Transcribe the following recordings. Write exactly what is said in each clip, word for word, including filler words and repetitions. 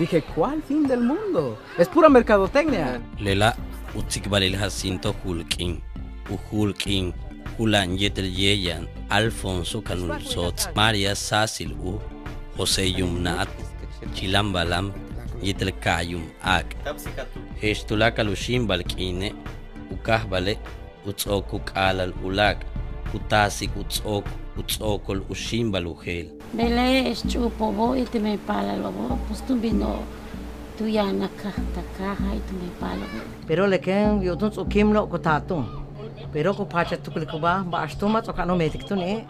Dije, ¿cuál fin del mundo? Es pura mercadotecnia. Lela' u tsikbalil Jacinto Julk'in, u juul k'iin, julan yéetel yéeya'an, Alfonso Canul Sots, María Sácil U, José Yuum Na'at, Chilam Balam, yéetel Ka'a Yuum Aak'. Je'ex tuláakal u xíimbal k'iine', u káajbale' u ts'o'ok u k'a'alal u láak', ku taasik u ts'o'ok u ts'o'okol u xíimbal u jeel. Bejla'e' je'ex ch'úupo'obo' yéetel meyaj paalalo'obo', pues túun bino'ob tu yaan a kaaj ta kaaja' yéetel meyaj paalo'obo'. Pero le kéen yu'ub túun ts'o'ok u kíimlo'ob ku taal túun. Pero ku paach a tukulikubáa ba'ax túun ma' ts'o'ok a nu'umtik túune'.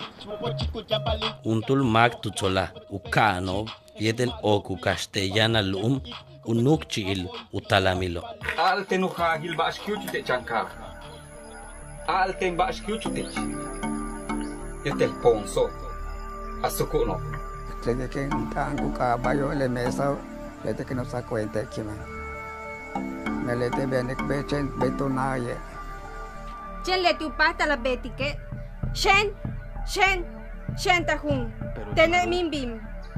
Juntúul máak tu tsolaj u ka'ano'ob yéetel ook u kaxtej yaan a lu'um u núukchi'il u talamilo'. A'al ten u jaajil ba'ax ku yúuchul te' chan kaaj. A'al ten ba'ax ku yúuchul teech yéetel Ponso a suku'uno'ob. Tene' kéen t'aan ku k'aaba' yo'ol le mesao', leti'e' kéen u ts'áaj cuenta kimen. Ma' leti'e' beenik bey chéen bey tu na'aye'. Chéen leti' u páajtal a beetike'. Xéen, xéen, xéen ta juum. Tene' míin bin.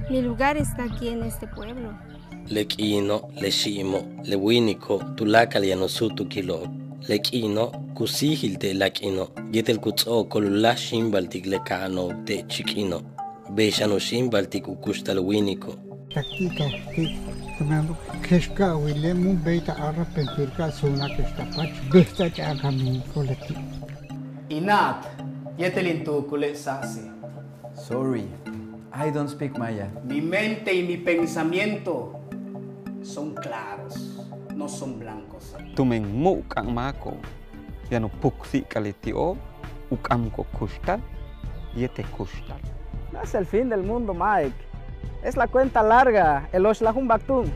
Mi lugar está aquí en este pueblo. Le k'iino', le xi'imo', le wíiniko', tuláakal yaan u súutukilo'ob. Le k'iino' ku síijil te' lak'ino' yéetel ku ts'o'okol u láaj xíimbaltik le ka'ano'ob te' chik'ino'. Bey xan u xíimbaltik u kuxtal wíiniko'. Tak ti' ka ti' tumen kex ka wile' mun béeytal arrepentir ka suunakex ta paach bejtsa ch'a'akaminiko' leti'. In na'at yéetel in tuukule' Sasi. Sorry, I don't speak Maya. Mi mente y mi pensamiento son claros, no son blancos. Tumen mu'uk'a'an máako'ob yaan u puksi'ik'al leti'ob u k'amko'ob kuxtal yéetel kuxtal. No es el fin del mundo, Mike. Es la cuenta larga, el oxlajunbak túun.